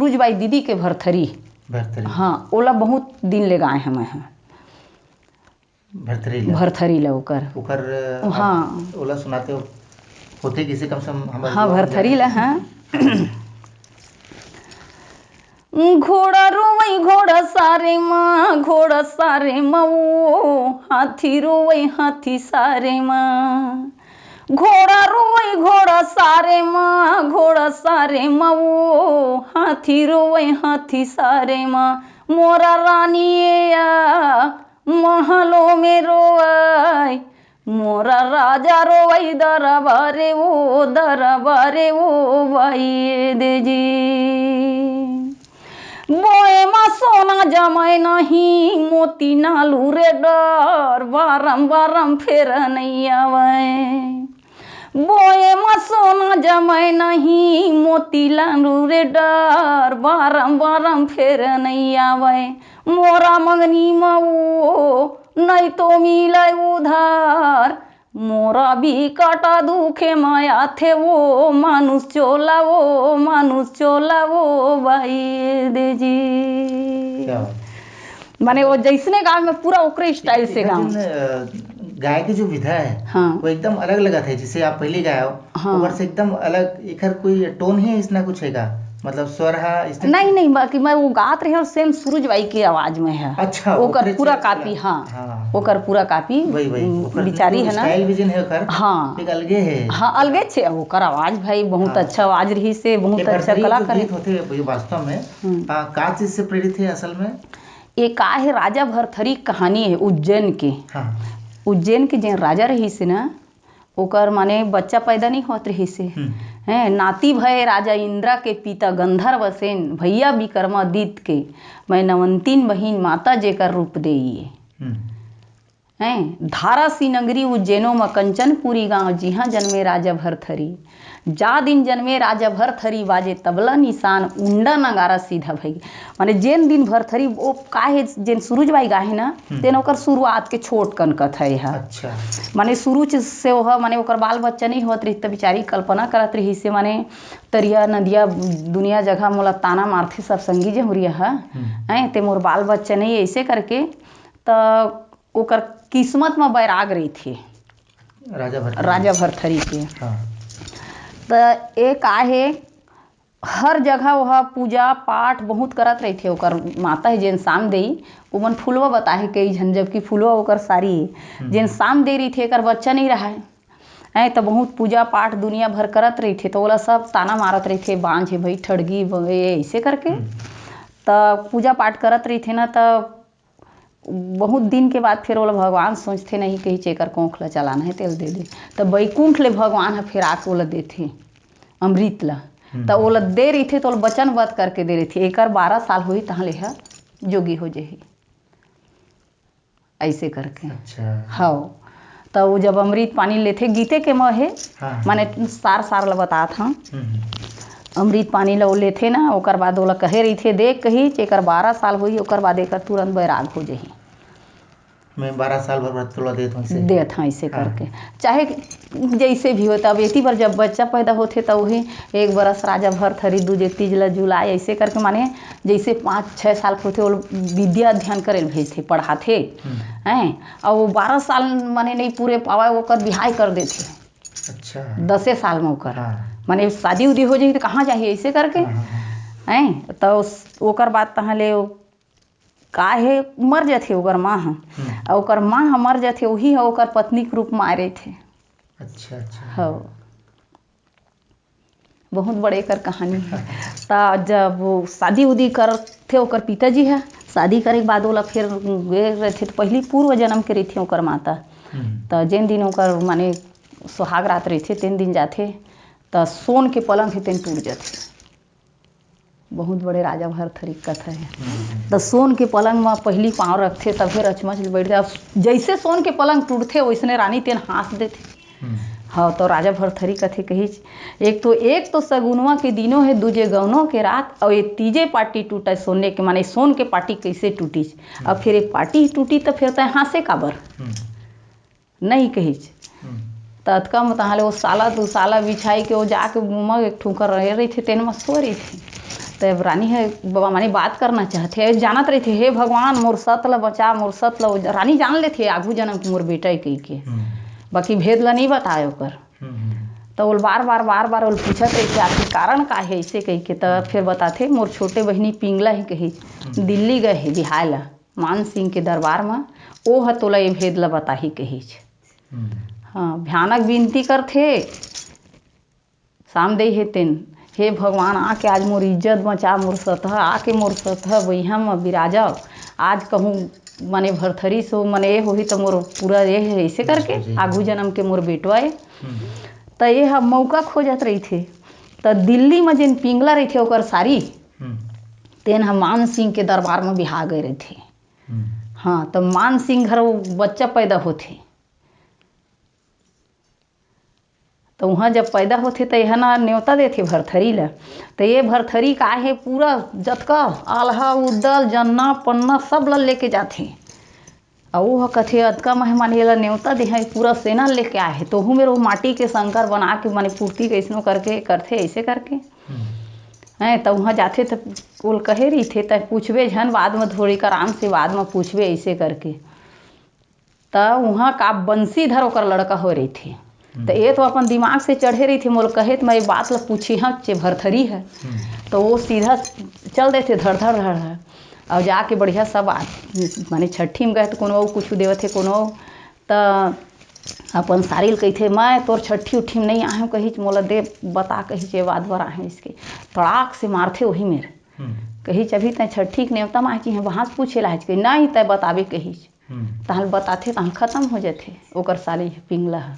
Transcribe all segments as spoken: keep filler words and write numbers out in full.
सुरुज बाई दीदी के भरथरी। भरथरी। हाँ, ओला बहुत दिन ले गाए हंव मैं ह। भरथरी ला। भरथरी ला ओकर। ओकर, अ, हाँ। ओला सुनाते हो, होथे किसे कम से कम हमर हाँ, भरथरी ला, हाँ। घोड़ा रोवई घोड़ा सारे माँ, घोड़ा सारे माँ ओ, हाथी रोवई हाथी सारे माँ। घोड़ा रोवई घोड़ा सारे माँ, घोड़ा सारे माँ ओ, हाथी रोवई हाथी सारे माँ। मोरा रानी ए या महलों में रोवई, मोरा राजा रोवई दरबारे ओ, दरबारे ओ वैद जी। बोए मा सोना जमै नहीं, मोती नालू रे डर, बारम बारम फेर नइ आवै। बोए मा सोना जमै नहीं, मोती नालू रे डर, बारम बारम फेर नइ आवै। मोरा मंगनी मा ओ, नइ तो मिलै उधार, मोरा बिकटा दुखे मा आथे ओ, मानुष चोला ओ, मानुष चोला ओ वैद जी। क्या बात। माने वो जैसने गाँव में पूरा ओकरे स्टाइल से एकर गाँव। जोन, अ, गाय के जो विधा है, हाँ। वो एकदम अलग लगत है, जिसे आप पहले गाए हो, हाँ। ओकर से एकदम अलग। एकर कोई टोन ही इसना कुछ है का? मतलब स्वर हा इसने नहीं, नहीं, बाकी मैं वो गात रहे और सेम सुरुज बाई के आवाज में है। अच्छा, ओकर ओकरे पूरा से कॉपी, हाँ। हाँ। ओकर पूरा कॉपी, वही, वही, उम, ओकर बिचारी जो है ना। स्टाइल भी जिन है ओकर, हाँ। एक अलगे है। हाँ, अलगे छे। ओकर आवाज भाई बहुत हाँ। अच्छा आवाज रही से, बहुत ये अच्छा भरथरी जो कलाकार है। गीत होते हैं, ये वास्तव में, हम्म। आ, का चीज से प्रेरित है असल में? ये का है, राजा भरथरी कहानी है उज्जैन के। हाँ। उज्जैन के जेन राजा रहिस हे ना, ओकर माने बच्चा पैदा नहीं होत रहिस हे। हम्म। हैं, नाती भय राजा इंद्रा के पिता गंधर्व सेन, भैया विक्रमादित्य के, मैं नवंतीन बहिन माता जेकर रूप देई। हम्म। हैं, धारासी नगरी उज्जैनो म कंचनपुरी गांव, जिहां जन्मे राजा भरथरी। जा दिन जन्मे राजा भरथरी, बाजे तबला निशान, उंडा नगारा सीधा भई। माने जेन दिन भरथरी, ओ काहे, जेन सुरुज बाई गाहे ना, हम्म। तेन ओकर शुरुआत के छोट कन कथा ए ह। अच्छा। माने सुरुज से ओह, माने ओकर बाल बच्चा नहीं होत रहिस, त बिचारी कल्पना करत रहिस हे, माने तरिया नदिया दुनिया जगह मोला ताना मारथे सब संगी जहुरिया ह। हम्म। हैं, ते मोर बाल बच्चा नहीं, ऐसे करके त ओकर किस्मत म बैराग रहिथे। राजा भरथरी। राजा भरथरी के। हाँ। त ए का हे, हर जगह ओह पूजा पाठ बहुत करत रहिथे। ओकर माता हे जेन सामदेई, ओमन फुलवा बताए हे कई झन, जबकि फुलवा ओकर सारी हे। हम्म। जेन सामदेई रहिथे, एकर बच्चा नहीं रहय। ऐ त बहुत पूजा पाठ दुनिया भर करत रहिथे, त ओला सब ताना मारत रहिथे, "बांझ हे भई, ठड़गी ब-, ए," ऐसे करके। हम्म। त पूजा पाठ करत रहिथे ना, त बहुत दिन के बाद फिर ओला भगवान सोचथे, नहीं कही चेकर कोंख ला चलाना है, तेल दे दे। त बैकुंठ ले भगवान ह फिर आके ओला देथे अमृत ला। हम्म। त ओला दे रहिथे, त ओला वचनबद्ध करके दे रहिथे, एकर बारह साल होही, तहाँ ले ह जोगी हो जही, ऐसे करके। अच्छा। हव। त वो जब अमृत पानी लेथे, गीते के म हे, हाँ, हाँ। माने सार सार ला बतात हंव। हम्म, हम्म। अमृत पानी ला वो लेथे ना, ओकर बाद ओला कहे रहिथे, "देख," कही, "एकर बारह साल होही, ओकर बाद एकर तुरंत बैराग हो जही।" मैं बारह साल भर, भर तोला देत हंव, ऐसे। देत हंव, ऐसे हाँ। करके। चाहे जैसे भी होता, अब एती बर जब बच्चा पैदा होथे, त वही एक बरस राजा भरथरी, दूजे तीज ला जुलाए, ऐसे करके, माने जैसे पाँच छः साल के होथे, ओला विद्या अध्ययन करे ल भेजथे, पढ़ाथे। हम्म। हैं, अउ वो बारह साल माने नहीं पूरे पावय, ओकर बिहाय कर देथे। अच्छा। दसे साल में ओकर। हाँ। माने शादी उदी हो जाही त कहाँ जाही, ऐसे करके। हाँ, हाँ, हाँ। हैं, त उस-, ओकर बाद तहाँ ले वो का हे, मर जाथे ओकर माँ ह। हम्म। अउ ओकर माँ ह मर जाथे, वही ह ओकर पत्नी के रूप में आए रहिथे। अच्छा, अच्छा। हव। बहुत बड़े एकर कहानी हे। त जब वो शादी उदी करथे ओकर पिताजी ह, शादी करे के बाद ओला फिर गे रहिथे, त पहिली पूर्व जन्म के रहिथे ओकर माता। हम्म। त जेन दिन ओकर माने सुहाग रात रहिथे, तेन दिन जाथे, त सोन के पलंग हे, तेन टूट जाथे। बहुत बड़े राजा भरथरी के कथा हे। हम्म। त सोन के पलंग म पहिली पाँव रखथे, तभे रचमच ले बइठथे। अब जइसे सोन के पलंग टूटथे, वइसने रानी तेन हाँस देथे। हम्म। हव, त राजा भरथरी कथे कहिच, "एक तो, एक तो सगुनवा के दिनो हे, दूजे गवनो के रात, अउ ये तीजे पाटी टूटय सोने के, माने सोन के पाटी कइसे टूटिच? अब हम्म। फिर ये पाटी टूटी, त फिर तैं हाँसे काबर?" हम्म। नहीं कहिच। हम्म। त अतका म तहाँ ले वो साला, दू साला बिछाई के वो जाके मुमा एक ठुकर रहे रहिथे, तेन म सोए रहिथे। त अब रानी ह बबा माने बात करना चाहथे, जानत रहिथे, "हे भगवान, मोर सत ल बचा, मोर सत ल।" रानी जान लेथे आघू जनम के मोर बेटा ए कहिके, हम्म। बाकी भेद ल नइ बताय ओकर। हम्म, हम्म। त ओल बार-बार, बार-बार ओल पूछत रहिथे, "आखिर कारण का हे अइसे?" कहिके। त हम्म। फेर बताथे, "मोर छोटे बहिनी पिंगला हे," कहिच, हम्म। "दिल्ली गए हे बिहाय ल, मान सिंह के दरबार म, ओ ह तोला ए भेद ल बताही," कहिच। हम्म। हाँ, भयानक बिनती करथे, सामदेई हे तेन, "हे भगवान, आके आज मोर इज्जत बचा, मोर सतह, आके मोर सतह बइहा म बिराजव, आज कहूँ मने भरथरी सो मने ए होही त मोर पूरा ए हे," अइसे करके, नाश हो जाही। आघू जनम के मोर बेटवा ए। हम्म। त ए ह मौका खोजत रहिथे। त दिल्ली म जेन पिंगला रहिथे ओकर सारी, हम्म। तेन ह मान सिंह के दरबार म बिहा गए रहिथे। हम्म। हाँ, त मान सिंह घर वो बच्चा पैदा होथे। त उहाँ जब पैदा होथे त एह ना नेवता देथे भरथरी ल। त ये भरथरी का हे, पूरा जतका आल्हा, उदल, जन्ना, पन्ना सब ल लेके जाथे। अउ वो ह कथे, "अतका मेहमान एला नेवता देहे, पूरा सेना लेके आए हे।" त ओहू मेर वो माटी के शंकर बना के, माने पूर्ति कइसनो करके करथे, अइसे करके। हम्म। हैं, त उहाँ जाथे त ओल कहे रहिथे, "तैं पूछबे झन, बाद म थोड़ी आराम से बाद म पूछबे," अइसे करके। त उहाँ का बंसीधर ओकर लड़का होए रहिथे। हम्म। त ए तो अपन दिमाग से चढ़े रहिथे, मोल कहे त मैं ए बात ल पूछिहँव, चे भरथरी ह। हम्म। त वो सीधा चल देथे धड़ धड़ धड़ धड़। अउ जाके बढ़िया सब आ-, माने छट्ठी म गए त कोनो अउ कुछु देवत हे, कोनो अउ। त अपन सारी ल कहिथे, "मैं तोर छट्ठी उट्ठी म नइ आए हँव," कहिच, "मोला दे, बता," कहिच, "ए बात बर आए हँव," अइसके। तड़ाक से मारथे ओही मेर। हम्म। कहिच, "अभी तैं छट्ठी के नेवता म आए हस, कहीं बाँस पूछे ल आए हस कहीं?" "नहीं, तैं बताबे," कहिच। हम्म। तहाँ ल बताथे, तहाँ ल खतम हो जाथे ओकर सारी ह, पिंगला ह।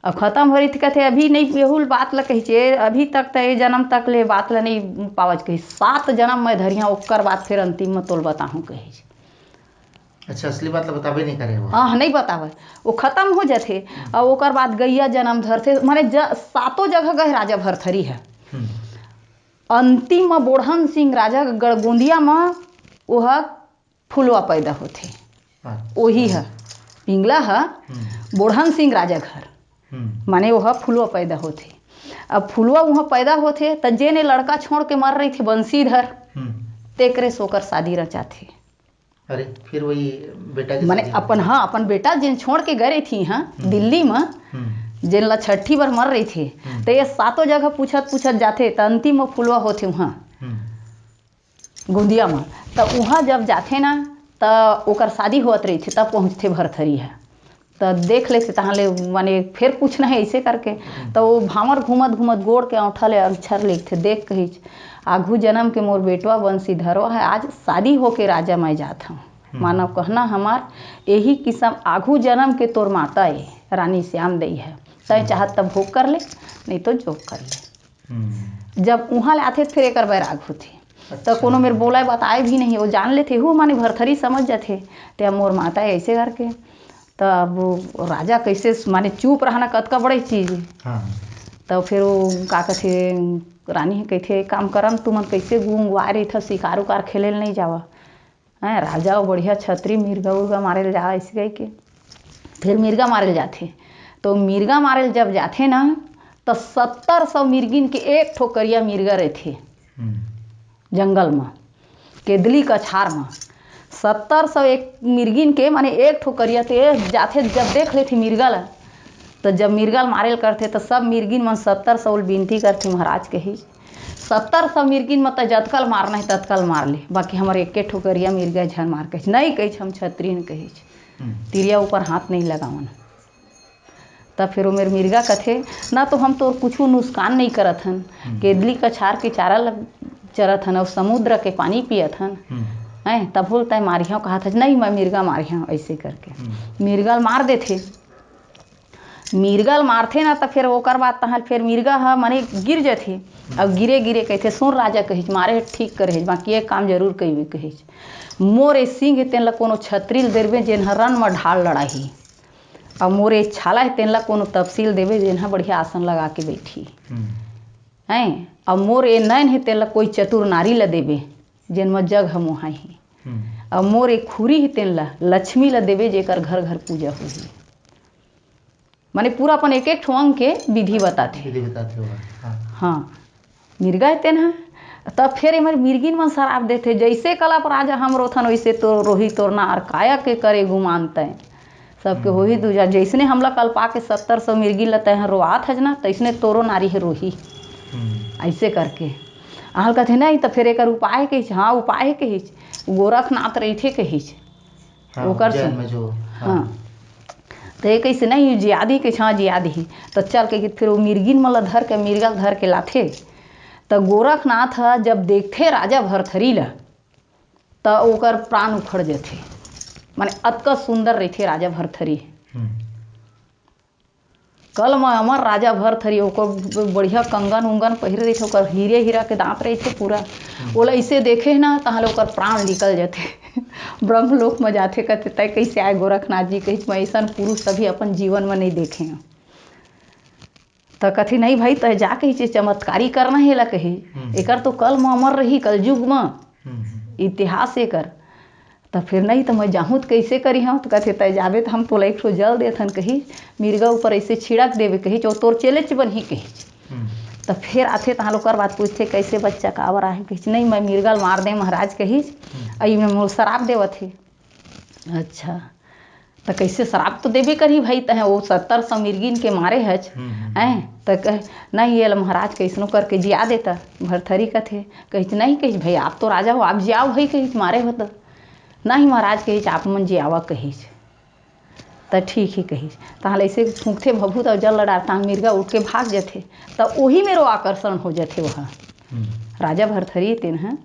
अब खतम हो रहिथे, कथे, "अभी नहीं, एहू ल बात ल कहिच, ए, अभी तक त ए जनम तक ले बात ल नहीं पावच," कहिच, "सात जनम मैं धरिहँव, ओकर बाद फेर अंतिम म तोल बताहूँ," कहिच। अच्छा, असली बात ल बताबे नहीं करे वो। हाँ, नहीं बतावय, वो खतम हो जाथे। हम्म। अउ ओकर बाद गैया जनम धरथे, माने ज-, सातों जगह गए राजा भरथरी ह। हम्म। अंतिम म बोढ़न सिंह राजा गड़गोंदिया म ओह फुलवा पैदा होथे। अच्छा। ओही ह, पिंगला ह, हम्म। बोढ़न सिंह राजा घर। हम्म। माने ओह फुलवा पैदा होथे। अब फुलवा उहाँ पैदा होथे, त जेन ए लड़का छोड़ के मर रहिथे बंसीधर, हम्म। तेकरे से ओकर शादी रचाथे। अरे, फिर वही बेटा के माने शादी अपन, होथे। हाँ, अपन बेटा जेन छोड़ के गए रहिथे, हाँ, हम्म। दिल्ली म, हम्म। जेन ला छट्ठी बर मर रहिथे, हम्म। त ए सातों जगह पूछत पूछत जाथे, त अंतिम म फुलवा होथे उहाँ। हम्म। गोंदिया म। त उहाँ जब जाथे ना, त ओकर शादी होवत रहिथे, तब पहुँचथे भरथरी ह। त देख लेथे, तहाँ ले, माने, फेर पूछना हे अइसे करके। हम्म। त वो भांवर घूमत घूमत गोड़ के औंठा ले अक्षर लिखथे, "देख," कहिच, "आघू जनम के मोर बेटवा बंसीधरवा ह, आज शादी होके राजा मैं जात हँव।" हम्म। मानव कहना हमार, एही किसम आघू जनम के तोर माता ए, रानी श्याम देई ह। तैं हम्म। चाहत त भोग कर ले, नहीं तो जोग कर ले। हम्म। जब उहाँ ले आथे, त फेर एकर बैराग होथे। त अच्छा। कोनो मेर बोलाय बताय भी नहीं, वो जान लेथे, हू माने भरथरी समझ जाथे, ते अब मोर माता हे अइसे करके। त अब वो राजा कइसे स-, माने चुप रहना कतका बड़े चीज। हाँ। त फेर वो का कथे, रानी ह कहिथे, "काम करन, तुमन कइसे गुंगवाए रहिथव, शिकार उकार खेले ल नहीं जावा?" हैं, राजा वो बढ़िया छतरी, मिर्गा उर्गा मारे ल जा, अइसे कहिके। फिर मिर्गा मारे ल जाथे। तो मिर्गा मारे ल जब जाथे ना, तो सत्तर सौ मिर्गिन के एक ठो करिया मिर्गा रहिथे हम्म। जंगल म, केदली कछार म। सत्तर सौ एक मिर्गिन के, माने एक ठो करिया, ते जाथे, जब देख लेथे मिर्गा ल, तो जब मिर्गा ल मारे ल करथे, तो सब मिर्गिन मन सत्तर सौ ल बिनती करथे, "महाराज," कही, "सत्तर सौ मिर्गिन म तैं जतका ल मारना हे, ततका ल मार ले, बाकी हमर एके ठो करिया मिर्गा झन मार," कहिच। "नहीं," कहिच, "हम छतरी न," कहिच, हम्म। "तिरिया ऊपर हाथ नहीं लगावन।" तब फिर वो मेर मिर्गा कथे, "ना तो हम तोर कुछु नुकसान नहीं करत हन, हम्म। केदली कछार के चारा ल चरत हन अउ समुद्र के पानी पियत हन, हम्म। हैं, तभो ल तैं मारिहव कहत हस, नहीं, मैं मिर्गा मारिहव," अइसे करके। हम्म। मिर्गा ल मार देथे। मिर्गा ल मारथे ना, त फेर ओकर बाद तहाँ फेर मिर्गा ह, माने, गिर जथे। अब गिरे गिरे कहिथे, "सुन राजा," कहिच, "मारे हे ठीक करे हे, बाकी एक काम जरूर कहिबे," कहिच, "मोर ए सींग हे, तेन ल कोनो छतरी ल देरबे, जेन ह रण म ढाल लड़ाही। अब मोर ए छाला हे, तेन ल कोनो तपसी ल देबे, जेन ह बढ़िया आसन लगा के बइठही। हम्म। हैं? अब मोर ए नैन हे, तेन ल कोई चतुर नारी ल देबे, जेन म जग ह मोहाही। हम्म। अब मोर ए खुरी हे, तेन ल लक्ष्मी ल देबे, जेकर घर घर पूजा होही।" माने पूरा अपन एक एक ठो अंग के विधि बताथे। विधि बताथे ओहा, हाँ। हाँ, मिर्गा हे तेन ह। तब फेर एमर मिर्गिन मन सराप देथे, "जइसे कलप राजा हम रोथन, वइसे तो रोही तोर नार, काया के करे गुमान तैं।" सबके होही दूजा, जइसने हमला कलपा के सत्तर सौ मिर्गिन ल तैं ह रोआत हस ना, तइसने तोरो नारी ह रोही। हम्म। अइसे करके। आहल कथे, "नहीं, त फेर एकर उपाय कहिच?" "हाँ, उपाय कहिच, गोरखनाथ रहिथे कहिच।" हाँ, ओकर उज्जैन से में जो, हाँ। हाँ। त ये कइसे नहीं, जियादी कहिच, "हाँ, जियादी।" त चल के फिर वो मिर्गिन मन ल धर के, मिर्गा ल धर के लाथे। त गोरखनाथ ह जब देखथे राजा भरथरी ल, त ओकर प्राण उखड़ जथे। माने अतका सुंदर रहिथे राजा भरथरी। हम्म। कल म अमर राजा भरथरी, ओकर बढ़िया कंगन उंगन पहिरे रहिथे, ओकर हीरे हीरा के दांत रहिथे पूरा। हम्म। ओला अइसे देखे ना, तहां ले ओकर प्राण निकल जथे। ब्रह्मलोक म जाथे, कथे, "तैं कइसे आय गोरखनाथ जी?" कहिच, "मैं अइसन पुरुष अभी अपन जीवन म नहीं देखे हंव।" त कथे, "नहीं भाई, तैं जा," कहिच, "चमत्कारी करना हे ला," कही, हम्म। "एकर तो कल म अमर रही, कलयुग म हम्म। इतिहास एकर।" त फेर, "नहीं, त मैं जाहूं त कइसे करिहंव?" त कथे, "तैं जाबे त हम तोला एक ठो जल देथन," कहिच, "मिर्गा ऊपर अइसे छिड़क देबे," कहिच, "ओ तोर चेलेच बनही," कहिच। हम्म। त फेर आथे, तहां ले ओकर बाद पूछथे, "कइसे बच्चा, काबर आहे?" कहिच, "नहीं, मैं मिर्गा ल मार देंव महाराज," कहिच, हम्म। "अई में मोला सराप देवत हे।" अच्छा, त कइसे, सराप तो देबे करही भाई, तहें वो सत्तर सौ मिर्गिन के मारे हच, हम्म, हम्म। हैं? त कहे, "नहीं, ये ला महाराज कइसनो करके जिया देता।" भरथरी कथे, कहिच, "नहीं," कहिच, "भाई, आप तो राजा हो, आप जियाओ भाई," कहिच, "मारे हो त।" "नहीं महाराज," कहिच, "आप मन जियावा," कहिच। "त ठीक हे," कहिच। तहां ले अइसे फूंकथे भभूत अउ जल ल डारथे, मिर्गा उठ के भाग जथे। त ओही मेर वो आकर्षण हो जथे वह। हम्म। राजा भरथरी तेन ह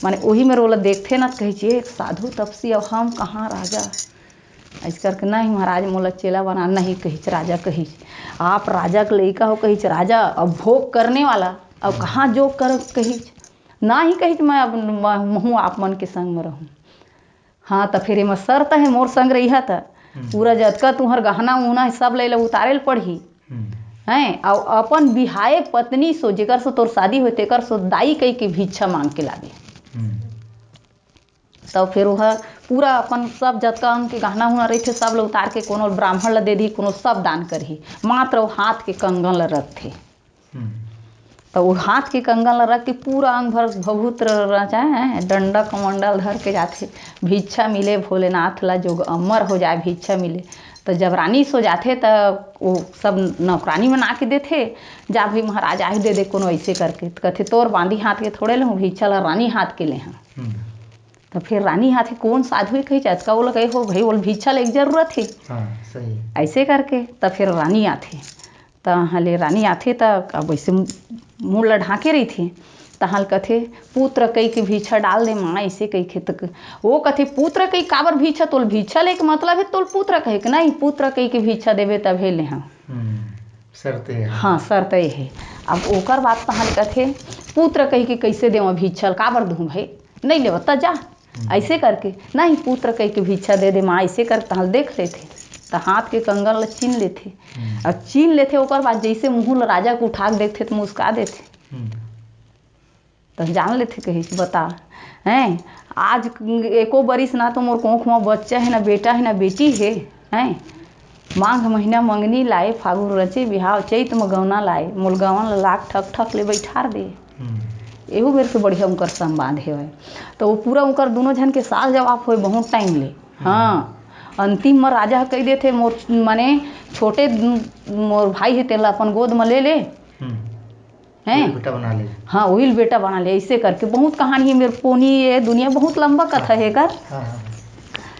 माने ओही मेर ओला देखथे ना, त कहिच, "ये साधु तपसी, अब हम कहाँ राजा?" अइसे करके, "नहीं महाराज, मोला चेला बना," "नहीं," कहिच, "राजा," कहिच, "आप राजा के लइका हो," कहिच, "राजा, अब भोग करने वाला, अब कहाँ जोग कर," कहिच, "नहीं," कहिच, "मैं अब म-, महूँ आप मन के संग में रहूँ।" "हाँ, त फेर एमा शर्त हे, मोर संग रहिहा त हम्म। पूरा जतका तुंहर गहना उहना हे, सब लइला उतारे ल पड़ही।" हम्म। हैं, अउ अपन बिहाए पत्नी सो, जेकर से तोर शादी होय, तेकर सो दाई कहि के भिक्षा मांग के लाबे। हम्म। तब फेर ओह पूरा अपन सब जतका अंग के गहना उहना रहिथे, सब ल उतार के कोनो ब्राह्मण ल दे दिही, कोनो सब दान करही, मात्र वो हाथ के कंगन ल रखथे। हम्म। त वो हाथ के कंगन ल रख के पूरा अंग भर भभूत र-, रचाए, डंडा कमंडल धर के जाथे, भिक्षा मिले भोलेनाथ ला, जो अमर हो जाए, भिक्षा मिले। त जब रानी सो जाथे, त वो सब नौकरानी मन आके देथे, "जा भाई, महाराज आही, दे दे कोनो," अइसे करके। त कथे, "तोर बांदी हाथ के थोड़े लेहूं, भिक्षा ला रानी हाथ के लेहूं।" हम्म। त फेर रानी हाथ के कोन साधु हे कहिच, अतका ओला कहे हो भाई, ओला भिक्षा लेके जरूरत हे। हाँ, सही। अइसे करके त फेर रानी आथे। तहाँ ले रानी आथे त अब अइसे मुड़ ल ढांके रहिथे। तहाँ ले कथे, "पुत्र कहि के भिक्षा डाल दे माँ," अइसे कहिथे। त वो कथे, "पुत्र कहि काबर भिक्षा? तोल भिक्षा लेके मतलब हे, तोल पुत्र कहे के नहीं, पुत्र कहि के भिक्षा देबे तभे ले हम।" हम्म, शर्त ये हे। हाँ, शर्त ये हे। अब ओकर बाद तहाँ ले कथे, "पुत्र कहि के कइसे देवं भिक्षा ल, काबर दूँ भाई? नहीं लेवत त जा।" हम्म। अइसे करके, "नहीं, पुत्र कहि के भिक्षा दे दे माँ," अइसे कर तहाँ ले देख लेथे। त हाथ के कंगन ल चीन लेथे। हम्म। अब चीन लेथे, ओकर बाद जइसे मुँह ल राजा के उठा के देखथे त मुस्का देथे। हम्म। त जान लेथे कहिच, बता, हैं, आज एको बरिस ना तो मोर कोख म बच्चा हे, ना बेटा हे, ना बेटी हे, हैं, माघ महीना मंगनी लाए, फागुन रचे बिहाव, चैत म गौना लाए, मोल गवन ल लाख ठक ठक ले बैठार दे। हम्म। एहू मेर से बढ़िया उनकर संवाद हेवय। त वो पूरा उनकर दूनों झन के साल जवाब होय बहुत टाइम ले। हम्म। हाँ, अंतिम म राजा ह कहि देथे, "मोर, माने, छोटे मोर भाई हे, तेला अपन गोद म ले ले।" हम्म। हैं? वही बेटा बना ले। हाँ, वही बेटा बना ले, अइसे करके बहुत कहानी हे मेर पोनी, ये दुनिया बहुत लंबा कथा हे एकर। हाँ, हाँ, हाँ।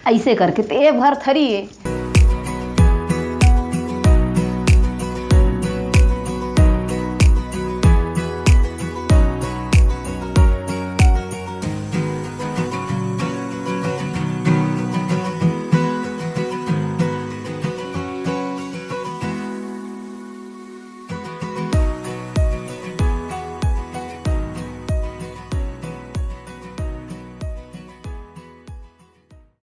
अइसे करके त ए भरथरी ए,